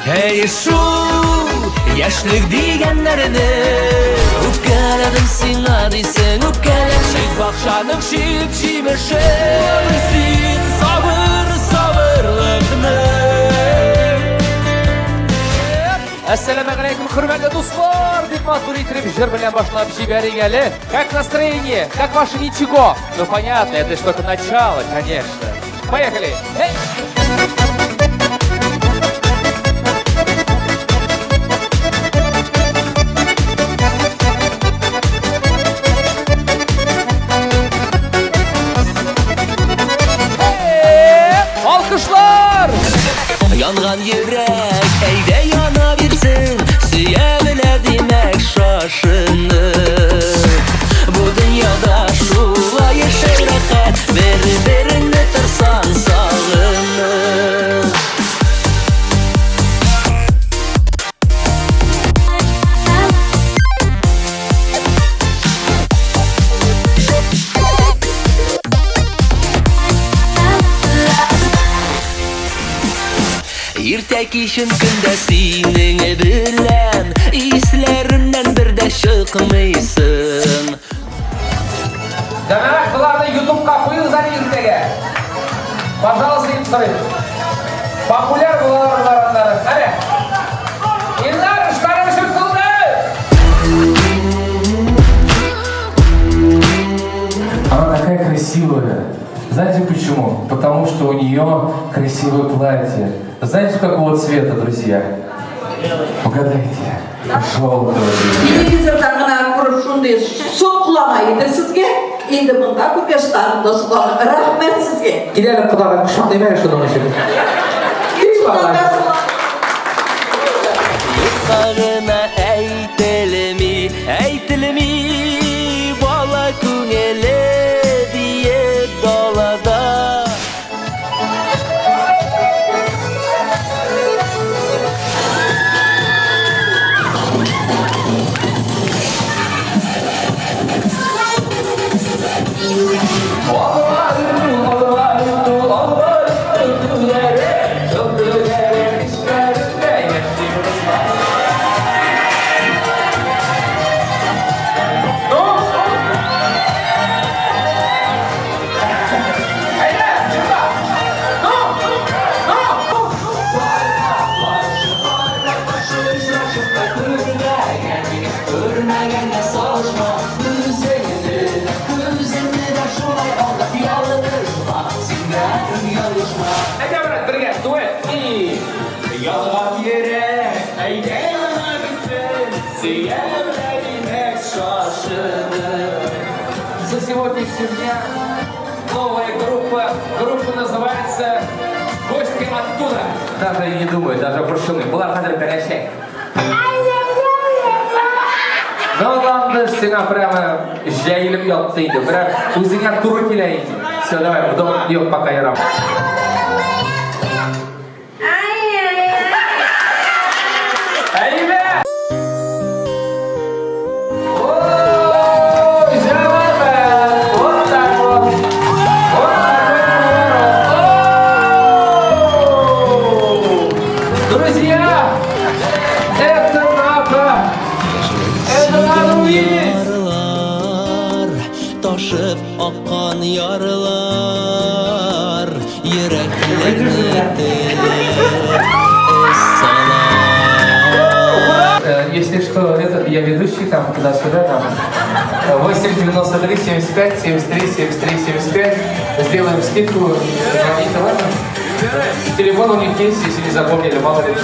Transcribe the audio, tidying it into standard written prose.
Әй шул яшьлек дигәннәрне. Үпкәләдем сиңа дисең, үпкәләм. Чит бакчаның чит җимеше. Син сабыр, сабырлыкны. Әссәламәгаләйкүм, хөрмәтле дуслар! Дип матур итеп җыр белән башлап җибәрик әле. Как настроение? Как ваше ничего? Ну понятно, это ж только начало, конечно. Поехали! Эй! Алкышлар! Янган йөрәк, әйдә яна бирсен, сөя белә димәк шашынып. Бу дөньяда шулай яшәү рәхәт, бер-береңне торсаң сагынып. Иртә кичен көндә синең белән Исләремнән бер дә чыкмыйсың. Җәмәгать, боларны ютубка куегыз әле иртәгә. Пожалуйста, дип сорыйм. Популяр булалар болар аннары. Әнә. Илнар, эшләре өчен кулны! Она такая красивая. Знаете почему? Потому что у нее красивое платье. Знаете, какого цвета, друзья? Угадайте. Желтого. Телевизордан гына күреп шундый соклана иде сезгә. Инде монда күргәч тагын да соклана. Рәхмәт сезгә. Кил әле кодага кочаклыйм әле шуның өчен. Юкка гына әйтелми, әйтелми бала күңеле биек далада. Әйдә, брат, бергә, дуэт. И ялган йөрәк, әйдә яна бирсен, сөям димәк шашынып. За сегодняшним дня новая группа. Группа называется «Гости оттуда». Даже не думаю, даже борчылмый. Болар хәзер бәрәчәк. Ну, Ландыш, сиңа прямо җәелеп ятты инде. Прям үзеңә туры килә инде. Все, давай, в дом юк, пока ярам. Әйбә! Ой, җәмәгать! Вот так вот. Вот такой поворот. О! Друзья, это надо! Это надо увидеть! Ярлар, ташып аккан ярлар, йөрәкләрне телеп эз сала. Если что, этот, я ведущий там, туда-сюда, там. 8 93 75 73 73 75. Сделаем скидку. Звоните, ладно? Телефон у них есть, если не запомнили, мало ли.